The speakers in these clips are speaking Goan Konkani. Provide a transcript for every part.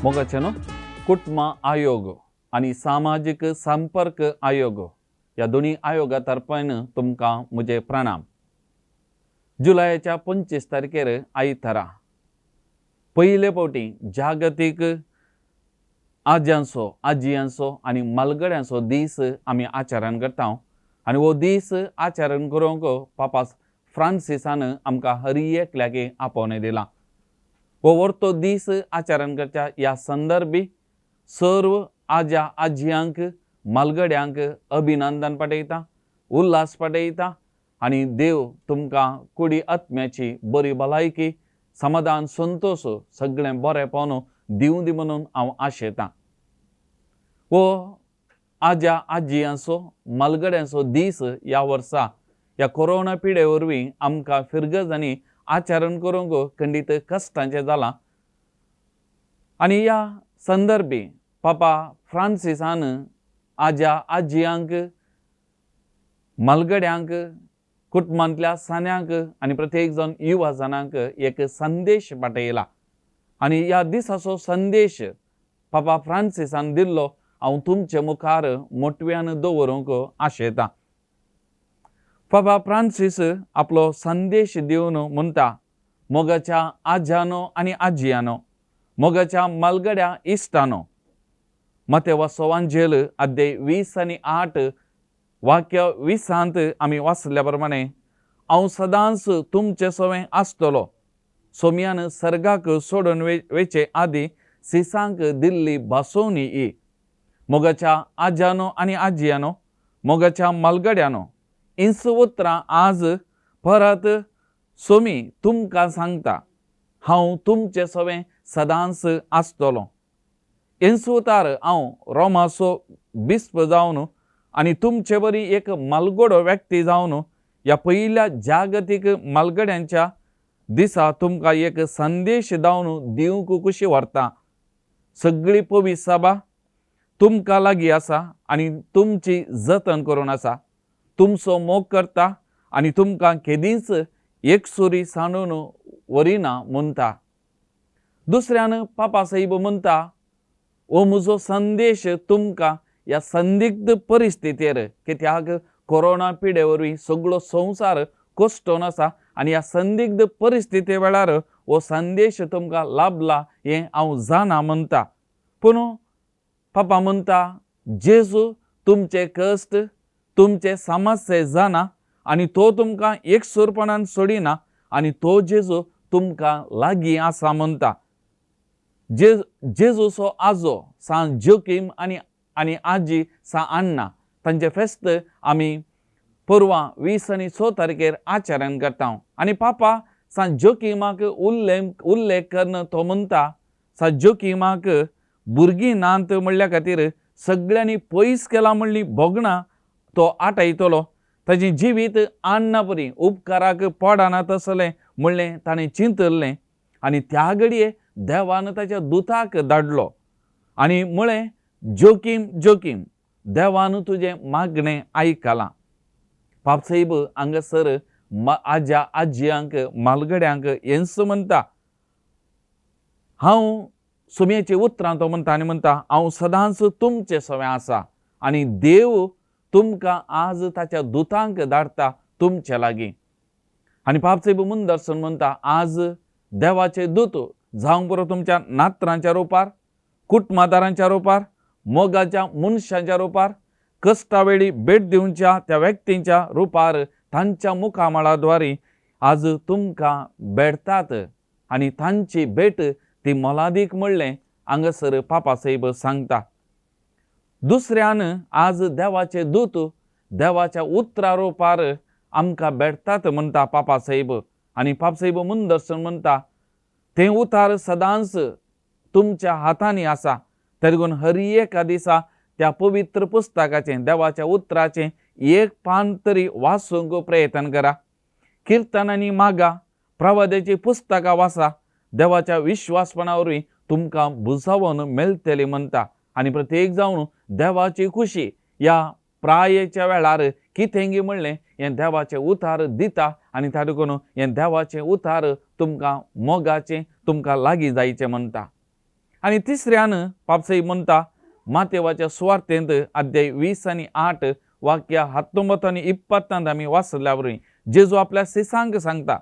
मोगाचें न्हू कुटुंब आयोग आनी सामाजीक संपर्क आयोग ह्या दोनूय आयोगा तर्फान तुमकां म्हजें प्रणाम. जुलयाच्या 25 तारखेर आयतारा पयले फावटी जागतीक आज्यांचो, आजयांचो आनी म्हालगड्यांचो दीस आमी आचरण करता आनी हो दीस आचरण करूंक पापा फ्रांसिसान आमकां हर एकल्याक आपोवणें दिलां. हो वर्तो दीस आचरण करच्या ह्या संदर्भी सर्व आज्या आजयांक म्हालगड्यांक अभिनंदन पाठयता, उल्हास पाठयता आनी देव तुमकां कुडी आत्म्याची बरी भलायकी, समाधान, संतोश सगळें बरेंपण दिवं दी म्हणून हांव आशेतां. हो आज्या आजयांचो म्हालगड्यांचो दीस ह्या वर्सा ह्या कोरोना पिडे वरवीं आमकां फिरगजांनी आचरण करूंक खंडीत कश्टांचें जालां आनी ह्या संदर्भी पापा फ्रांसिसान आज्या आजयांक म्हालगड्यांक कुटुंबांतल्या सान्यांक आनी प्रत्येक जाण युवा जाणांक एक संदेश पाठयला आनी ह्या दिसाचो संदेश पापा फ्रांसिसान दिल्लो हांव तुमचे मुखार मोटव्यान दवरूंक आशेतां. पापा फ्रांसीस आपलो संदेश दिवन म्हणटा, मोगाच्या आज्यानो आनी आजयानो, मोगाच्या म्हालगड्या इश्टानो, मातेवाचो वांजेल अध्याय 20 आनी 8 वाक्य 20 आमी वाचल्या प्रमाणे हांव सदांच तुमचे सवें आसतलो. सोमयान सर्गाक सोडून वेचे आदी सिसांक दिल्ली भासोवणी ही. मोगाच्या आज्यानो आनी आजयानो, मोगाच्या म्हालगड्यानो, हींच उतरां आज परत सोमी तुमकां सांगता, हांव तुमचे सवें सदांच आसतलो. हेंच उतार हांव रोमाचो बिस्प जावन आनी तुमचे बरी एक म्हालगडो व्यक्ती जावन ह्या पयल्या जागतीक म्हालगड्यांच्या दिसा तुमकां एक संदेश दावन दिवंक खुशी व्हरता. सगळी पवित्र सभा तुमकां लागीं आसा आनी तुमची जतन करून आसा, तुमचो मोग करता आनी तुमकां केदींच एकसुरी सांडून व्हरिना म्हणटा. दुसऱ्यान पापा साहेब म्हणटा, हो म्हजो संदेश तुमकां ह्या संदिग्ध परिस्थितीर, कित्याक कोरोना पिडे वरवीं सगळो संवसार कोश्टोन आसा आनी ह्या संदिग्ध परिस्थिती वेळार हो संदेश तुमकां लाभला हें हांव जाणा म्हणटा. पूण पापा म्हणटा, जेजू तुमचे कश्ट, तुमचे समस्ये जाणा आनी तो तुमकां एकसुरपणान सोडिना आनी तो जेजू तुमकां लागीं आसा म्हणटा. जेजूचो आजो सांत जोकीम आनी आनी आजी सा अन्ना तांचें फेस्त आमी परवां 20 आनी 6 तारखेर आचरण करता आनी पापा सांत जोकीमाक उल्लेख करून तो म्हणटा, सांत जोकीमाक भुरगीं नात म्हणल्या खातीर सगळ्यांनी पयस केला म्हणली भोगणां तो आटायतलो, ताजें जिवीत अन्ना परी उपकाराक पडना तसलें म्हणलें ताणें चिंतलें आनी त्या घडये देवान ताच्या दुताक धाडलो आनी म्हळें, जोकीम जोकीम, देवान तुजें मागणें आयकलां. पापसाहेब हांगासर आज्या आजयांक म्हालगड्यांक हेंच म्हणटा, हांव सुमयेची उतरां तो म्हणटा आनी म्हणटा, हांव सदांच तुमचे सवें आसा आनी देव तुमकां आज ताच्या दुतांक धाडटा तुमचे लागीं. आनी पापसाहेब मुंदरसून म्हणटा, आज देवाचे दूत जावंक बरो तुमच्या नात्रांच्या रुपार, कुटुंबादारांच्या रुपार, मोगाच्या मनशांच्या रुपार, कश्टा वेळी भेट दिवच्या त्या व्यक्तींच्या रुपार तांच्या मुखामळाद्वारे आज तुमकां भेटतात आनी तांची भेट ती मोलादीक म्हणलें हांगासर पापा साहेब सांगता. दुसऱ्यान आज देवाचे दूत देवाच्या उतरा रुपार आमकां भेटतात म्हणटा पापा साहेब आनी पापा साहेब मुंदरसून म्हणटा, तें उतार सदांच तुमच्या हातांनी आसा, तरी हर एका दिसा त्या पवित्र पुस्तकाचें देवाच्या उतराचें एक पान तरी वाचूंक प्रयत्न करा. किर्तनांनी मागा, प्रवाद्याची पुस्तकां वाचा, देवाच्या विश्वासपणा वरवीं तुमकां बुजावन मेळटली म्हणटा. आनी प्रत्येक जावन देवाची खुशी ह्या प्रायेच्या वेळार कितेंगी म्हणलें हें देवाचें उतार दिता आनी त्या देखून हें देवाचें उतार तुमकां मोगाचें तुमकां लागीं जायचें म्हणटा. आनी तिसऱ्यान पापसाई म्हणटा मातेवाच्या सुवार्थेंत अध्याय 20 आनी 8 वाक्य 19 आनी 20तांत आमी वाचल्या वरवीं जेजू आपल्या सिसांक सांगता,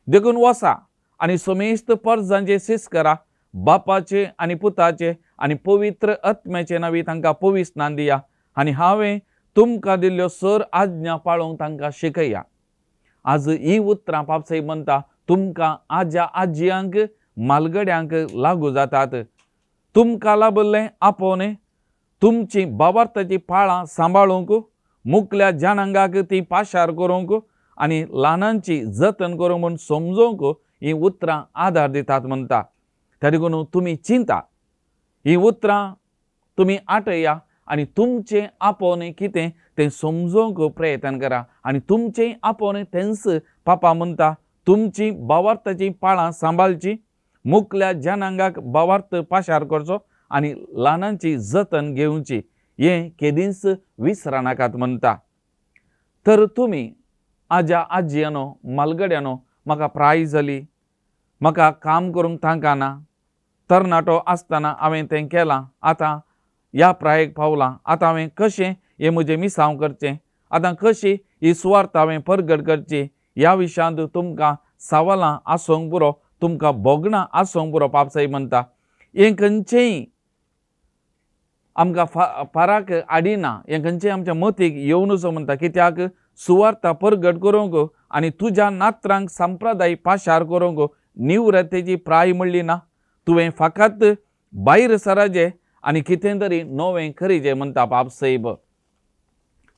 देखून वसा आनी समेस्त परजांचे सीस करा, बापाचे आनी पुताचे आनी पवित्र आत्म्याचे नांवी तांकां पविस्नान दिया आनी हांवें तुमकां दिल्ल्यो सर आज्ञा पाळोवंक तांकां शिकया. आज ही उतरां पापसाई म्हणटा तुमकां आज्या आजयांक मालगड्यांक लागू जातात. तुमकां लाभल्लें आपोवणें तुमची बाबार्थाची पाळां सांबाळूंक, मुकल्या जनांगाक ती पाशार करूंक आनी ल्हानांची जतन करूंक म्हूण समजोवंक हीं उतरां आदार दितात म्हणटा. त्या देखून तुमी चिंता, हीं उतरां तुमी आटया आनी तुमचें आपोवणें कितें तें समजोवंक प्रयत्न करा. आनी तुमचें आपोवणें तेंच पापा म्हणटा, तुमची भावार्थाची पाळां सांबाळची, मुकल्या जनांगाक भावार्थ पाशार करचो आनी ल्हानांची जतन घेवची, हें केदींच विसरनाकात म्हणटा. तर तुमी आज्या आजयानो मालगड्यानो, म्हाका प्राय जाली, म्हाका काम करूंक तांकां ना, तरणाटो आसतना हांवें तें केलां, आतां ह्या प्रायेक पावलां, आतां हांवें कशें हें म्हजें मिसांव करचें, आतां कशी ही सुवार्थ हांवें परगट करची, ह्या विशयांत तुमकां सवालां आसूंक पुरो, तुमकां भोगणां आसूंक पुरो. पापसाई म्हणटा हें खंयचेंय आमकां फरक हाडिना, हें खंयचेंय आमच्या मतीक येवनुचो म्हणटा. कित्याक सुवार्थ परगट करूंक आनी तुज्या नात्रांक संप्रदाय पाशार करूंक निवृत्तेची प्राय म्हणली ना. तुवें फकत भायर सराजे आनी कितें तरी नवें करीजे म्हणटा पापसाहेब.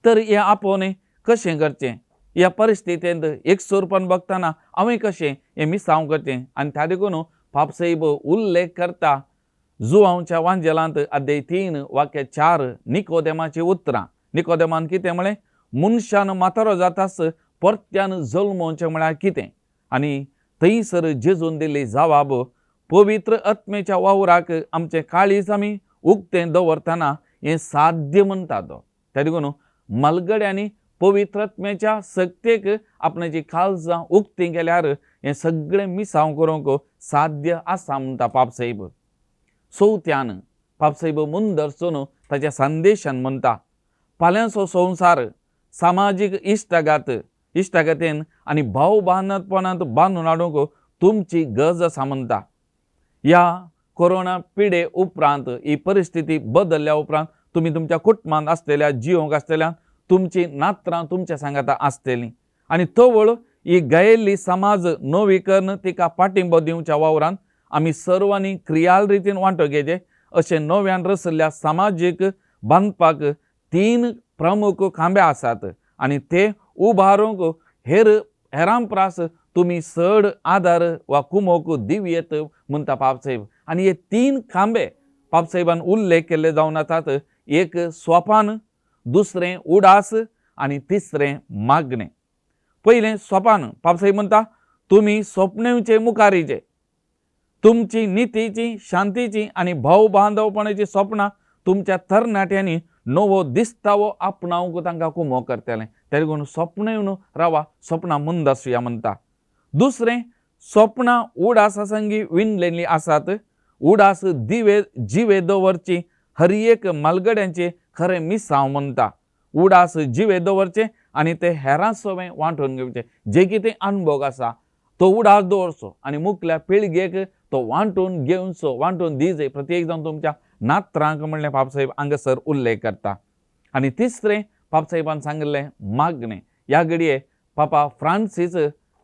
तर हें आपोवणें कशें करचें, ह्या परिस्थितींत एकसुरपण बघतना हांवें कशें हें मिसांव करचें? आनी त्या देखून पापसाहेब उल्लेख करता जुवांवच्या वांजेलांत अध्याय 3 वाक्य 4 निकोदेमाची उतरां. निकोदेमान कितें म्हळें? मनशान म्हातारो जातास परत्यान जल्मोवचें म्हळ्यार कितें? आनी थंयसर जेजून दिल्ली जवाब, पवित्र आत्मेच्या वावराक आमचें काळीज आमी उक्तें दवरतना हें साध्य म्हणटा तो. त्या देखून मालगड्यांनी पवित्र आत्म्याच्या सक्तेक आपणाची काळजां उक्तीं केल्यार हें सगळें मिसांव करूंक साध्य आसा म्हणटा पापसाहेब. चवथ्यान पापसाहेब मुंदरसून ताच्या संदेशान म्हणटा, फाल्यांचो संवसार सामाजीक इश्टागात इश्टागतीन आनी भाव बांदपणांत बांदून हाडूंक तुमची गरज आसा म्हणटा. ह्या कोरोना पिडे उपरांत, ही परिस्थिती बदलल्या उपरांत तुमी तुमच्या कुटुंबांत आसतल्या, जियोंक आसतल्या, तुमची नात्रां तुमच्या सांगाता आसतलीं आनी तवळ ही गयेल्ली समाज नवीकरण तिका पाठिंबो दिवच्या वावरान आमी सर्वांनी क्रियाल रितीन वांटो घेवचें. अशें नव्यान रचल्ल्या समाजीक बांदपाक तीन प्रमुख खांबे आसात आनी ते उबारूंक हेर हेरां प्रास तुमी चड आदार वा कुमोक दिवयेत म्हणटा पापसाहेब. आनी हे तीन खांबे पापसाहेबान उल्लेख केल्ले जावन आसात, एक सोपान, दुसरें उडास आनी तिसरें मागणें. पयलें सोपान. पापसाहेब म्हणटा, तुमी सोपणेचे मुखारीचे तुमची नितीची, शांतीची आनी भाव बांधवपणाची सपनां तुमच्या तरणाट्यांनी नवो दिस्तावो आपणावंक तांकां कुमो करतलें. तें देखून सपनां येवन रावा, सपनां मुंदासुया म्हणटा. दुसरें, सपनां उडासा संगी विणलेलीं आसात. उडास दिवे जिवे दवरची हर एक मालगड्यांचे खरें मिसांव म्हणटा. उडास जिवे दवरचे आनी ते हेरां सवें वांटून घेवचे. जे कितें अणभव आसा तो उडास दवरचो आनी मुखल्या पिळगेक तो वांटून घेवचो, वांटून दिजे, प्रत्येक जावन तुमच्या नात्रांक म्हणलें पापसाहेब हांगासर उल्लेख करता. आनी तिसरें पापसाहेबान सांगिल्लें मागणें. ह्या घडये पापा फ्रांसीस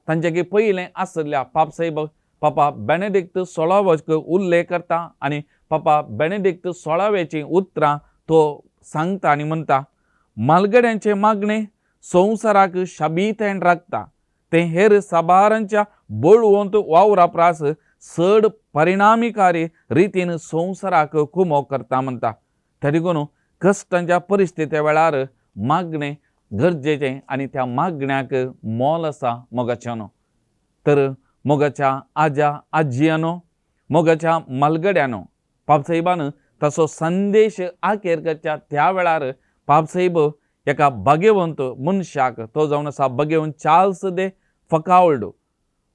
तांचे पयलें आशिल्ल्या पापसाहेब पापा बेनेडिक्ट सोळावो उल्लेख करता आनी पापा बेनेडिक्ट सोळाव्याचीं उतरां तो सांगता आनी म्हणटा, मालगड्यांचें मागणें संवसाराक शाबीतेन राखता, तें हेर साबारांच्या बळवंत वावरा प्रास चड परिणामीकारी रितीन संवसाराक कुमो करता म्हणटा. त्या देखून कश्टांच्या परिस्थिती वेळार मागणें गरजेचें आनी त्या मागण्याक मोल आसा मोगाच्यानो. तर मोगाच्या आज्या आजयानो, मोगाच्या मालगड्यानो, पापसाहेबान तसो संदेश आखेर करच्या त्या वेळार पापसाहेब एका भाग्यवंत मनशाक, तो जावन आसा भाग्यवंत चार्ल्स दे फकावल्ड,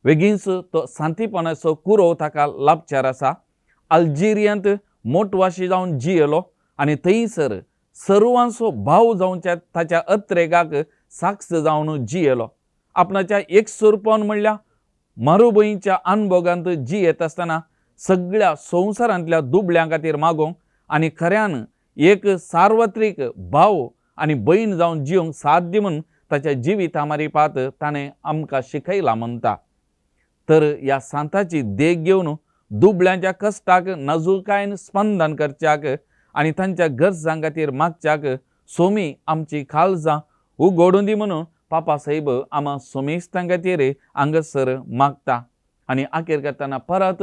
वेगींच तो सांतीपणाचो कुरोव ताका लाभचार आसा. अल्जेरियांत मोटवाशी जावन जियेलो आनी थंयसर सर्वांचो भाव जावच्या ताच्या अत्रेगाक साक्ष जावन जियेलो. आपणाच्या एकसुरपण म्हणल्यार मरुभुंयच्या अनभोगांत जियेत आसतना सगळ्या संवसारांतल्या दुबळ्यां खातीर मागोवंक आनी खऱ्यान एक सार्वत्रीक भाव आनी भयण जावन जियोंक साध्य म्हूण ताच्या जिविता मारिपात ताणें आमकां शिकयलां म्हणटा. तर ह्या सांताची देख घेवन दुबळ्यांच्या कश्टाक नाजुकायेन स्पंदन करच्याक आनी तांच्या गरजां खातीर मागच्याक सोमी आमची काळजां उगडूं दी म्हणून पापा साहेब आमा सोमेस्तां खातीर हांगासर मागता. आनी अखेर करतना परत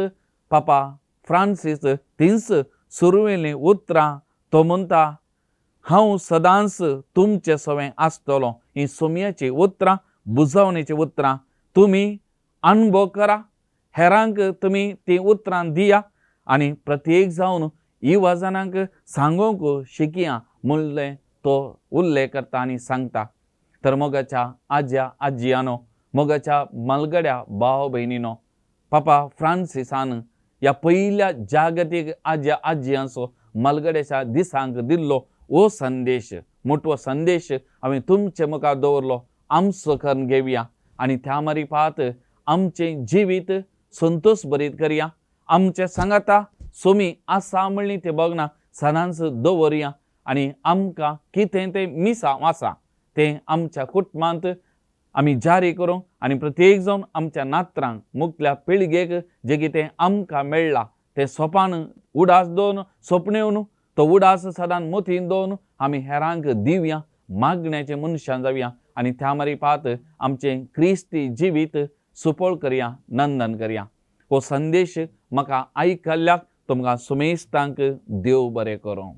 पापा फ्रांसीस तींच सुरवेलीं उतरां तो म्हणटा, हांव सदांच तुमचे सवें आसतलो. हीं सोमयाचीं उतरां, बुजवणेचीं उतरां तुमी अणभव करा, हेरांक तुमी तीं उतरां दिया आनी प्रत्येक जावन युवा जाणांक सांगूंक शिकया म्हणलें तो उल्लेख करता आनी सांगता. तर मोगाच्या आज्या आजयानो, मोगाच्या मालगड्या भाव भयणीनो, पापा फ्रांसिसान ह्या पयल्या जागतीक आज्या आजयांचो मालगड्याच्या दिसांक दिल्लो हो संदेश, मोटवो संदेश हांवें तुमचे मुखार दवरलो. आमचो करून घेवया आनी त्या मारिपात आमचें जिवीत संतोश भरीत करया. आमचे सांगाता सोमी आसा म्हणली ते बगना सदांच दवरया आनी आमकां कितें तें मिसांव आसा तें आमच्या कुटुंबांत आमी जारी करूंक आनी प्रत्येक जावन आमच्या नातरांक मुखल्या पिळगेक जें कितें आमकां मेळ्ळां तें सोपान उडास दवरून सोपणेवन तो उडास सदांच मोतीन दवरून आमी हेरांक दिवया, मागण्याचे मनशां जावया आनी त्या मारिपात आमचें क्रिस्ती जिवीत सुपळ करया, नंदन करया. हो संदेश म्हाका आयकल्ल्याक तुमकां सुमेस्तांक देव बरें करूं.